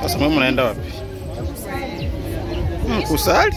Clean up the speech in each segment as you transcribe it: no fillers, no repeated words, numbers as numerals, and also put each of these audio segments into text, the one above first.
Sasa mama unaenda wapi? Kusali?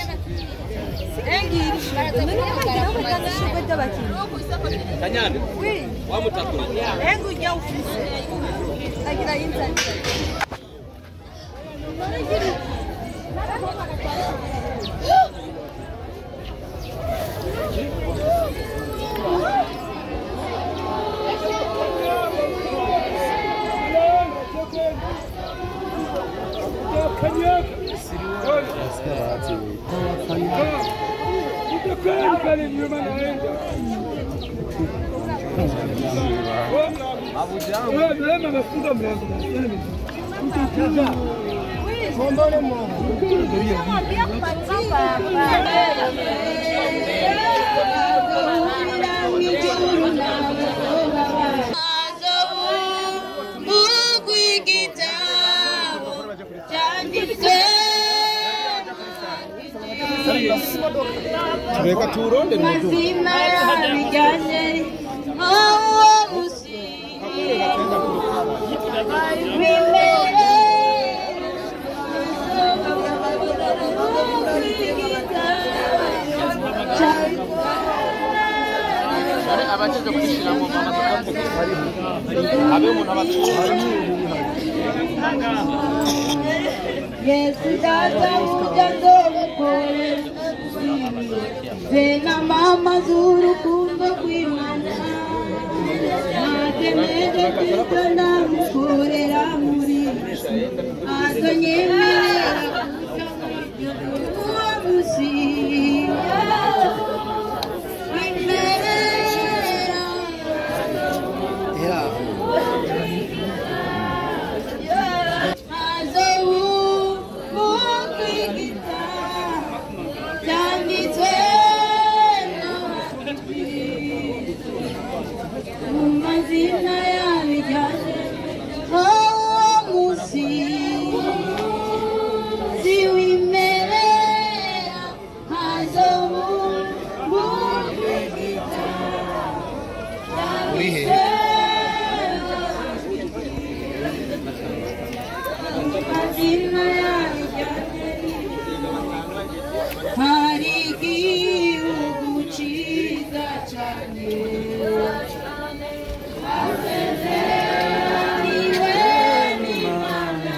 Reka turonde mazina yabijyanye uwo musi w'imbere abajeje kushiramo abe umuntu abatwara. Yesu data ujya ndobukorera Zena mama z'urukundo rw'Imana natemeje Kristo ndamukorera muri azonyemerera uwo musi w'imbere mazina yabijyanye uwo musi w'imbere hari igihugu cyiza cyane asezeraniwe n'Imana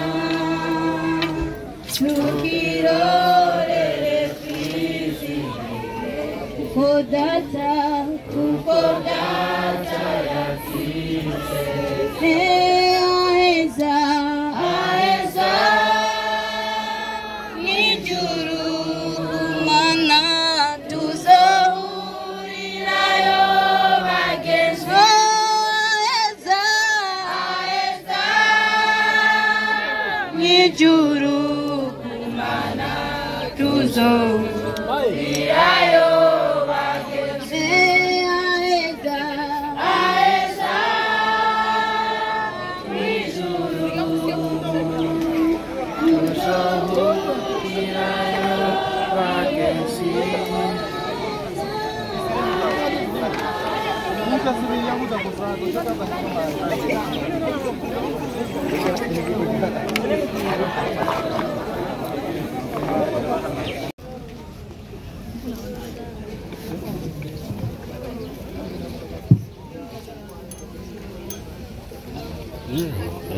tukirorere twizihirwe kuko data yasize aheza aheza mw'ijuru mana tuzahurirayo bagenzi aheza aheza mw'ijuru mana tuzahurirayo bagenzi aheza aheza mw'ijuru tuzahurirayo bagenzi.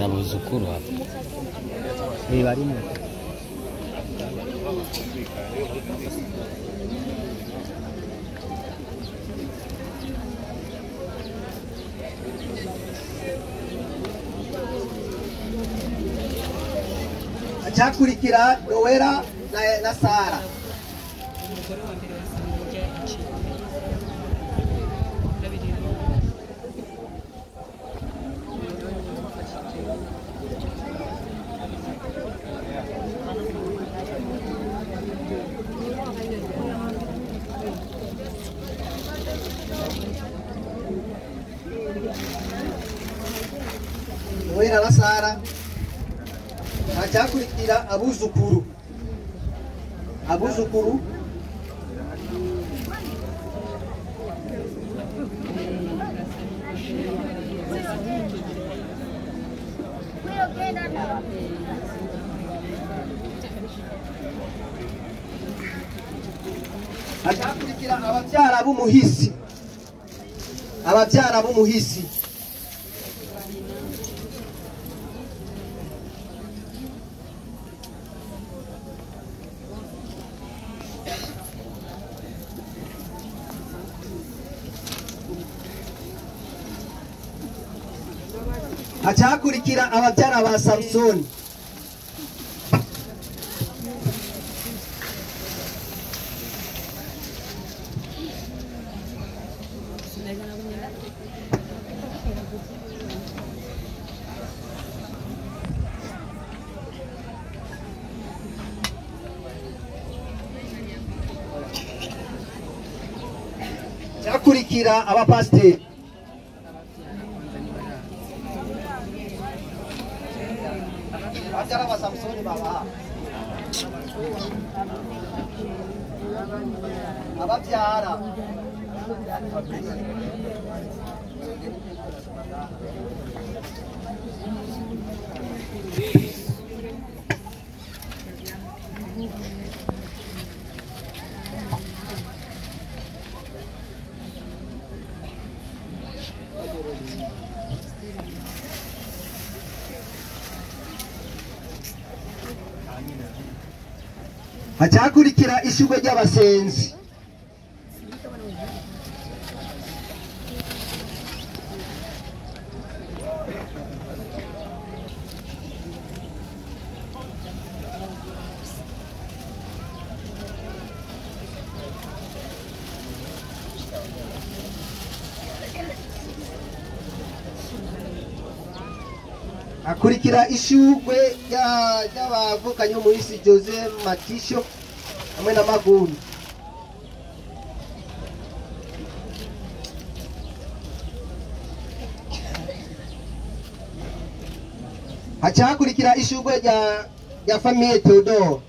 Abuzukuru hapa ni barimo. Acakurikira Noella na Sara. Noella na Sara. Hacakurikira abuzukuru. Abuzukuru. Hacakurikira abavyara b'umuhisi. Abavyara b'umuhisi. Hacakurikira abavyara ba Samsoni. Hacakurikira abapasiteri. Abavyara ba Samsoni baba. Abavyara. Hacakurikira ishurwe ry'abasenzi. Akurikira ishurwe ry'abavukanyi b'umuhisi Jose Matisho hamwe na Maguni. Hacakurikira ishurwe rya famille Theodore.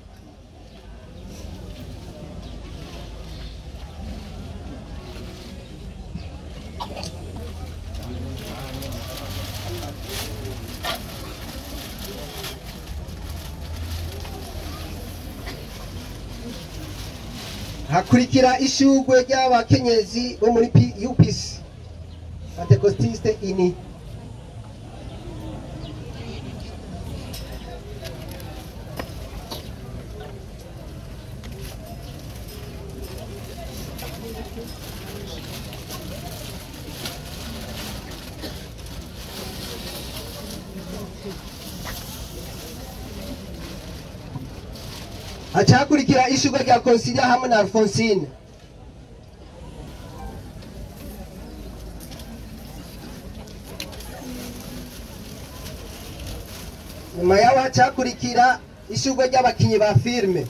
Hakurikira ishurwe ry'abakenyezi bo muri UPC Pentecostiste ini. Hacakurikira ishurwe rya Consilia hamwe na Alphonsine. Nyuma yaho hacakurikira ishurwe ry'abakinyi ba filime.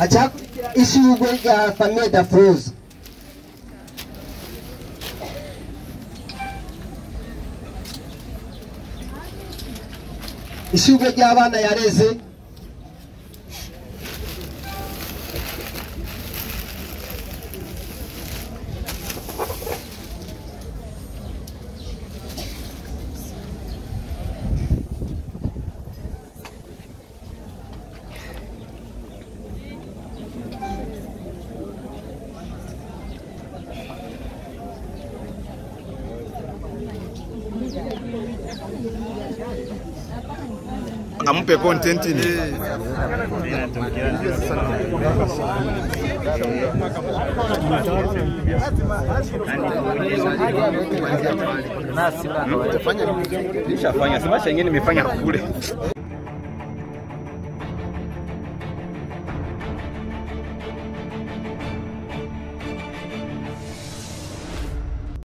Achakurikira ishurwe rya famille Dafroze. Ishurwe ry'abana yareze. Amupe content ni. Nishafanya, sema nyingine nimefanya kule.